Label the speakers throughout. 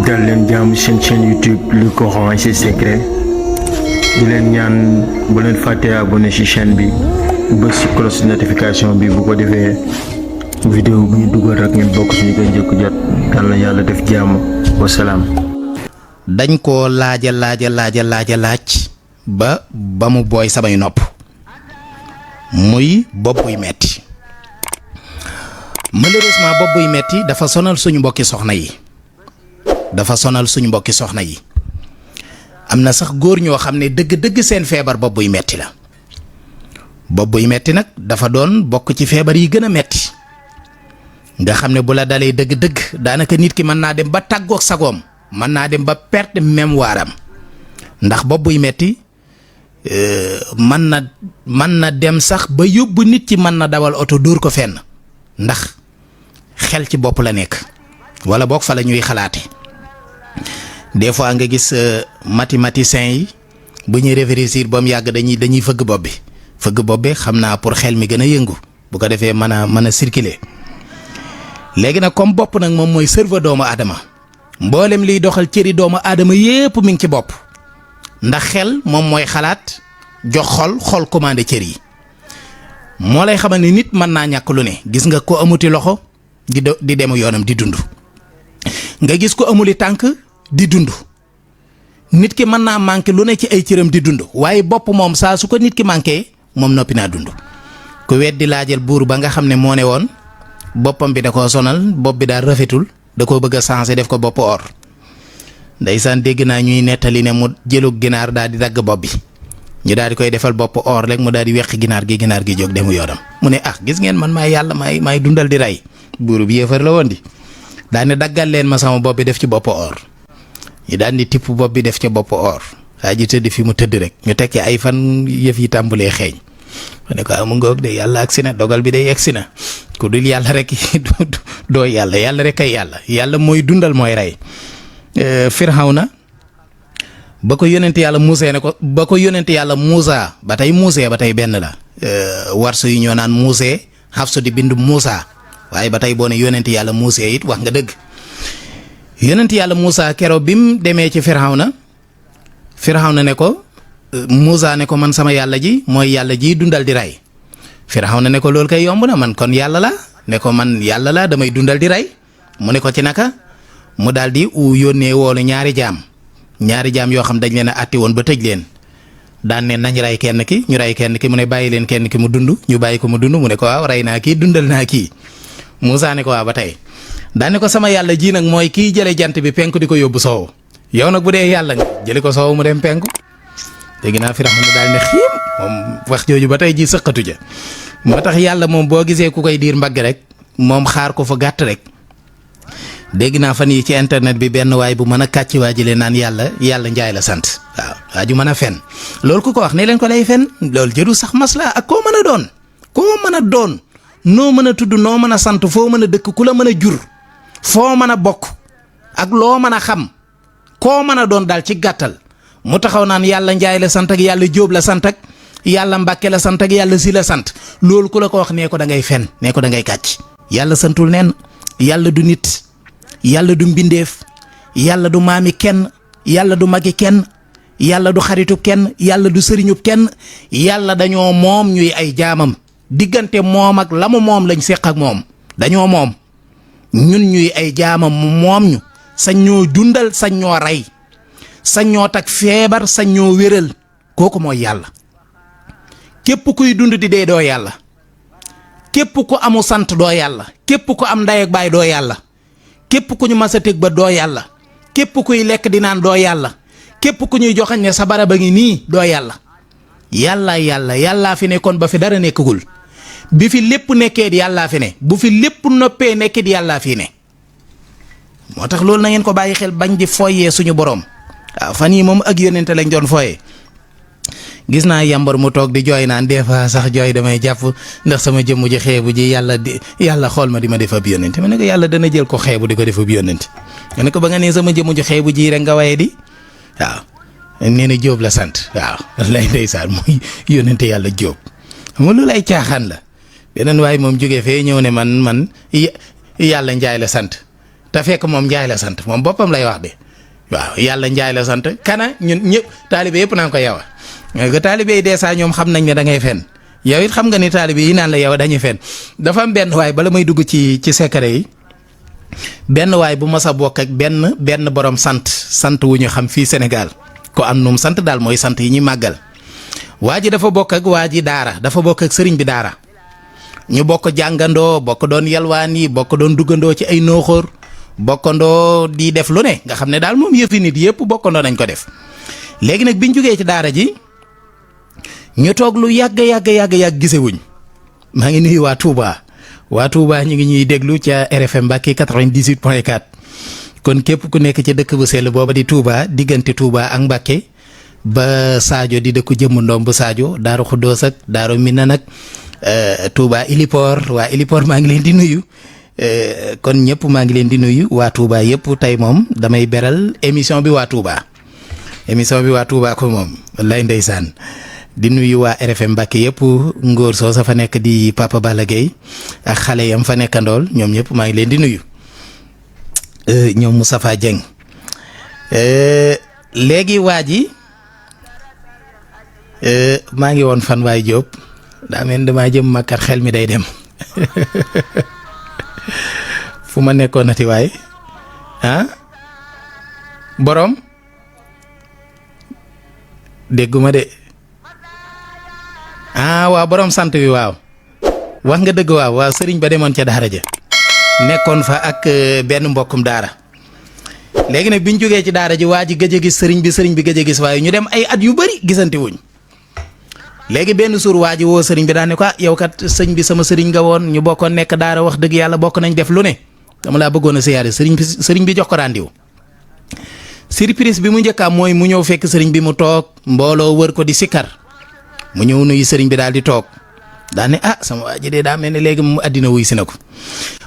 Speaker 1: dal leen jàmm seen chaîne YouTube Le Coran et ses secrets di leen ñaan bu leen fàttee abonné ci chaîne bi bës ci cloche notification bi bu ko defee vidéo bu ñu dugal rek ngeen bokk ci ñu koy njëkk jot yàlla yàlla def jàmm wasalaam.
Speaker 2: dañ koo laaj ba mu booy samay nopp muy bopp buy metti malheureusement bopp buy metti dafa sonal suñu mbokki soxna yi am na sax góor ñoo xam ne dëgg-dëgg seen feebar bopp buy metti la. bopp buy metti nag dafa doon bokk ci feebar yi gën a metti nga xam ne bu la dalee dëgg-dëgg daanaka nit ki mën naa dem ba tàggoog sagoom mën naa dem ba perte mémoire am ndax bopp buy metti mën na dem sax ba yóbbu nit ci mën na dawal oto dóor ko fenn ndax xel ci bopp la nekk wala boog fa la ñuy xalaate des fois nga gis mathématiciens yi bu ñuy réfléchir ba mu yàgg dañuy fëgg bopp bi xam naa pour xel mi gën a yëngu bu ko defee mën a circuler léegi nag comme bopp nag moom mooy cerveau doomu aadama mboolem liy doxal cëri doomu aadama yépp mi ngi ci bopp ndax xel moom mooy xalaat jox xol commandé cër yi moo lay xamal ni nit mën naa ñàkk lu ne gis nga ko amuti loxo di dem yoonam di dund nga gis ko amuli tànk di dund nit ki mën naa manqué lu ne ci ay cëram di dund waaye bopp moom saa su ko nit ki manqué moom noppi naa dund ku weddi laajal buur ba nga xam ne moo ne woon boppam bi da koo sonal bopp bi daal rafetul da koo bëgg a changé def ko bopp or ndeysaan dégg naa ñuy nettali ne mu jëlug ginaar daal di dagg bopp bi ñu daal di koy defal bopp or rek mu daal di weq ginaar gi jóg demu yoonam mu ne gis ngeen man maay yàlla maay dundal di rey buur bi yéefar la woon di daane daggal leen ma sama bopp bi def ci bopp or ñu daan di tipp bopp bi def ca bopp or waa ji tëdd fi mu tëdd rek ñu tekki ay fan yëf yi tàmbalee xeeñ ma ne ko amu ngoog de yàlla agsi na dogal bi day agsi na ku dul yàlla rek doo yàlla rek ay yàlla mooy dundal mooy rey. Firawna ba ko yónent yàlla Muusa ba tey Muuse ba tey benn la warsu yi ñoo naan Muuse Hafsu di bind Muusa waaye ba tey boo ne yónent yàlla Muuse it wax nga dëgg yónent yàlla Muusa keroog bi mu demee ci Firawna ne ko Muusa ne ko man sama yàlla ji mooy yàlla ji dundal di rey Firawna ne ko loolu kay yomb na man kon yàlla la ne ko man yàlla la damay dundal di rey mu ne ko ci naka mu daal di yónnee woonu ñaari jaam yoo xam dañ leen a àtte woon ba tëj leen daan ne nañ rey kenn ki ñu rey kenn ki mu ne bàyyi leen kenn ki mu dund ñu bàyyi ko mu dund mu ne ko waaw rey naa kii dundal naa kii Muusa ne ko waaw ba tey daan ne ko sama yàlla ji nag mooy kii jële jant bi penku di ko yóbbu soow yow nag bu dee yàlla nga jëli ko soow mu dem penku léegi naa Firawna daal ne xiim moom wax jooju ba tey ji sëqatu ja moo tax yàlla moom boo gisee ku koy diir mbagg rek moom xaar ko fa gàtt rek dégg naa fan yi ci internet bi benn waay bu mën a kàcc waa ji leen naan yàlla njaay la sant waaw waa ju mën a fen loolu ku ko wax ne leen ko day fen loolu jëru sax masla ak koo mën a doon noo mën a tudd noo mën a sant foo mën a dëkk ku la mën a jur foo mën a bokk ak loo mën a xam koo mën a doon daal ci gàttal mu taxaw naan yàlla njaay la sant ak yàlla jóob la sant ak yàlla mbàkke la sant ak yàlla si la sant loolu ku la ko wax nee ko da ngay fen nee ko da ngay kàcc yàlla santul nen yàlla du nit yàlla du mbindeef yàlla du maami kenn yàlla du magi kenn yàlla du xaritub kenn yàlla du sëriñub kenn yàlla dañoo moom ñuy ay jaamam diggante moom ak la mu moom lañ séq ak moom dañoo moom ñun ñuy ay jaamam mu moom ñu sañ ñoo dundal sañ ñoo rey sañ ñoo tag feebar sañ ñoo wéral kooku mooy yàlla képp kuy dund di dee doo yàlla képp ku amu sant doo yàlla képp ku am ndey ak baay doo yàlla képp ku ñu mas a teg ba doo yàlla képp kuy lekk di naan doo yàlla képp ku ñuy joxañ ne sa baraba ngi nii doo yàllaa fi nekkoon ba fi dara nekkagul bi fi lépp nekkee di yàllaa fi ne bu fi lépp noppee nekk di yàllaa fi ne moo tax loolu na ngeen ko bàyyi xel bañ di foyee suñu borom waaw fan yi moom ak yónnente lañ doon foyee gis naa yambar mu toog di jooy naan des fois sax jooy damay jàpp ndax sama jëmm ji xeebu ji yàlla xool ma di ma def ab yónnente ma ne ko yàlla dana jël ko xeebu di ko def ab yónnente ma ne ko ba nga nee sama jëmm ji xeebu ji rek nga waye di waaw nee na Jóob la sant waaw lay ndeysaan muy yónnente yàlla Jóob xam nga loolu ay caaxaan la beneen waaye moom jógee fee ñëw ne man yàlla njaay la sant te fekk moom Njaay la sant moom boppam lay wax de waaw yàlla Njaay la sant kana ñun ñëpp taalibe yëpp naan ko yow nga taalibe yi dee saa ñoom xam nañ ne da ngay fen yow it xam nga ni taalibe yi naan la yow dañuy fen dafa am benn waay bala may dugg ci secret yi benn waay bu mas a bokk ak benn borom sant wu ñu xam fii Sénégal ko am num sant daal mooy sant yi ñuy màggal waa ji dafa bokk ak waa ji daara dafa bokk ak sëriñ bi daara ñu bokk jàngandoo bokk doon yalwaan yi bokk doon duggandoo ci ay nooxóor bokkandoo di def lu ne nga xam ne daal moom yëfi nit yëpp bokkandoo nañ ko def léegi nag biñ jógee ci daara ji ñu toog lu yàgg gisewuñ maa ngi nuyu waa Touba ñu ngi ñuy déglu ca RFM Mbacké 98.4 kon képp ku nekk ci dëkk bu sell booba di Touba diggante Touba ak Mbacké ba Sadio di dëkku jëmm ndoom bu Sadio Daaru Xuddoos ak Daaru Minaan ak Touba Ilipor waa Ilipor maa ngi leen di nuyu kon ñëpp maa ngi leen di nuyu waa Touba yëpp tey moom damay beral émission bi waa Touba ko moom wallaay ndeysaan di nuyu waa RFM Mbacké yëpp ngóor soo sa fa nekk di Papa Balla Gueye ak xale yam fa nekkandool ñoom ñëpp maa ngi leen di nuyu ñoom Moustapha Dieng léegi waa ji maa ngi woon fan waay Diop daa mel damaa jëm makkat xel mi day dem fu ma nekkoon nati waay borom dégguma de waaw borom sant wi waaw wax nga dëgg waaw sëriñ ba demoon ca daara ja nekkoon fa ak benn mbokkum daara léegi nag biñ jógee ci daara ji waa ji gëj a gis sëriñ bi gëj a gis waaye ñu dem ay at yu bari gisante wuñ léegi benn suur waa ji woo sëriñ bi daan ne ko yow kat sëñ bi sama sëriñ nga woon ñu bokkoon nekk daara wax dëgg yàlla bokk nañ def lu ne dama laa bëggoon a siyaare sëriñ bi jox ko rendez-vous surprise bi mu njëkkaam mooy mu ñëw fekk sëriñ bi mu toog mbooloo wër ko di sikkar mu ñëw nuyu sëriñ bi daal di toog daa ne sama waa ji de daa mel ne léegi mu àddina wuy si na ko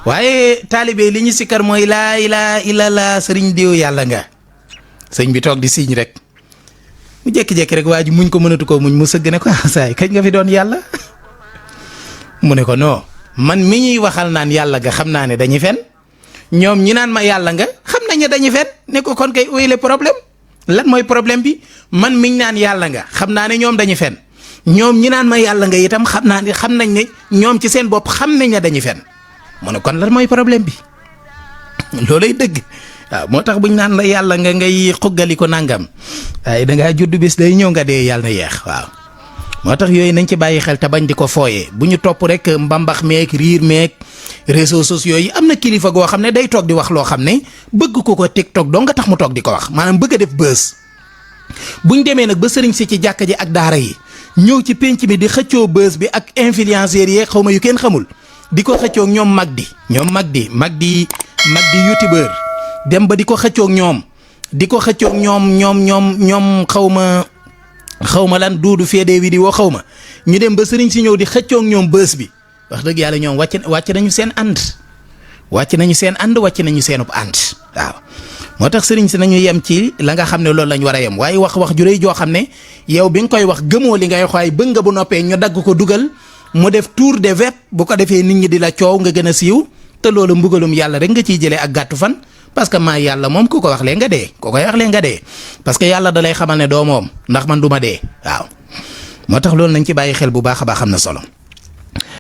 Speaker 2: waaye taalibe li ñu sikkar mooy laa ilaaha illallaah sëriñ diw yàlla nga sëriñ bi toog di siiñ rek mu jékki-jékki rek waa ji muñ ko mënatu ko muñ mu sëgg ne ko saay kañ nga fi doon yàlla mu ne ko non man mi ñuy waxal naan yàlla nga xam naa ne dañuy fen ñoom ñi naan ma yàlla nga xam nañ ne dañuy fen ne ko kon kay où est le problème lan mooy problème bi man miñ naan yàlla nga xam naa ne ñoom dañuy fen ñoom ñi naan ma yàlla nga itam xam nañ ne ñoom ci seen bopp xam nañ ne dañuy fen mu ne kon lan mooy problème bi loolay dëgg waaw moo tax buñ naan la yàlla nga ngay xuggali ko nangam waaye dangaa judd bis day ñëw nga dee yàlla na yeex waaw moo tax yooyu nañ ci bàyyi xel te bañ di ko fooyee bu ñu topp rek mbambax meeg riir meeg réseaux sociaux yi am na kilifa goo xam ne day toog di wax loo xam ne bëgg ko TikTok doo nga tax mu toog di ko wax maanaam bëgg a def bës buñ demee nag ba sëriñ si ci jàkka ji ak daara yi ñëw ci penc mi di xëccoo bës bi ak influenceurs yi xaw ma yu kenn xamul di ko xëccoo ñoom mag di youtubeur dem ba di ko xëccoo ñoom xaw ma lan duudu feedee wi di woo xaw ma ñu dem ba sëriñ si ñëw di xëccoo ñoom bës bi wax dëgg yàlla ñoom wàcc nañu seen ànd wàcc nañu seenub ànd waaw moo tax sëriñ si nañu yem ci la nga xam ne loolu lañ war a yem waaye wax ju rëy joo xam ne yow bi nga koy wax gëmoo li ngay xaay bëgg nga bu noppee ñu dagg ko dugal mu def tour de web bu ko defee nit ñi di la coow nga gën a siiw te loolu mbugalum yàlla rek nga ciy jëlee ak gàttu fan parce que maa yàlla moom ku ko wax lee nga dee ku koy wax lee nga dee parce que yàlla da lay xamal ne doo moom ndax man du ma dee waaw moo tax loolu nañ ci bàyyi xel bu baax a baax am na solo